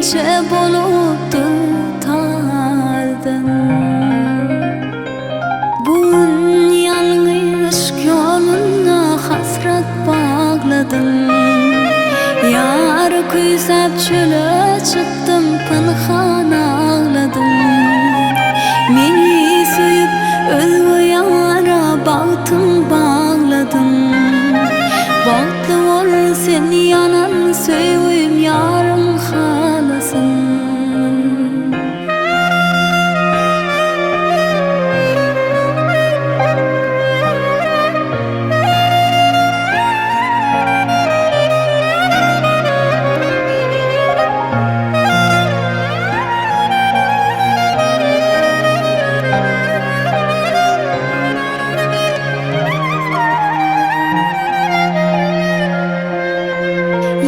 Niçe bolup dutardan. Bu gün ýalňyz yşk ýoluna hasrat bagladym. Ýary küýsäp çöle çykdym, pynhan agladym. Meni söýüp özge ýara bagtyň bagladyň. Bagtly bol sen ýanan söýgim ýaryň halasyn.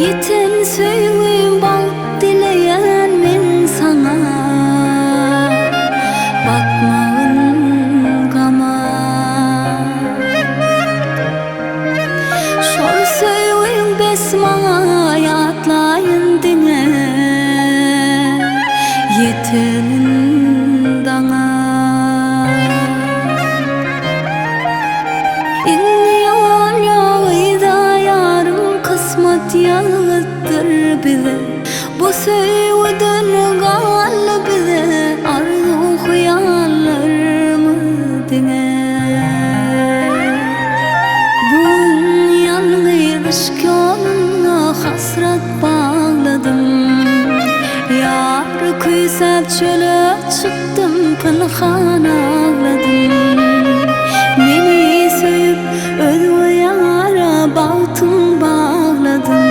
Ýeten söýgim bagt dileýän men saňa Batmagyn gama. Şol söýgiň bes maňa ýatlaýyn diňe Ýeterin daňa. Indi ýol ýok yza ýarym kysmat ýazgytdyr bize Bu söýgüden galdy bize arzuw hyýallarymyz diňe. Bu gün ýalňyz yşk ýoluna hasrat bagladym Ýary küýsäp çöle çykdym pynhan agladym Meni söýüp özge ýara bagtyň bagladyň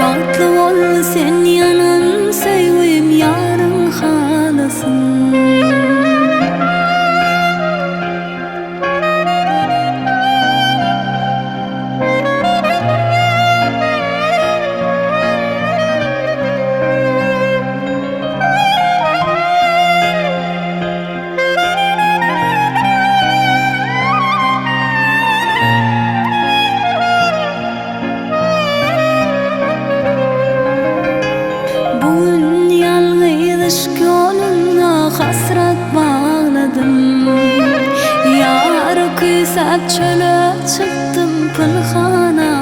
Bagtly bol sen ýanan söýgim ýaryň halasyn. Bu gün ýalňyz yşk ýoluna hasrat bagladym. Ýary küýsäp çöle çykdym pynhana.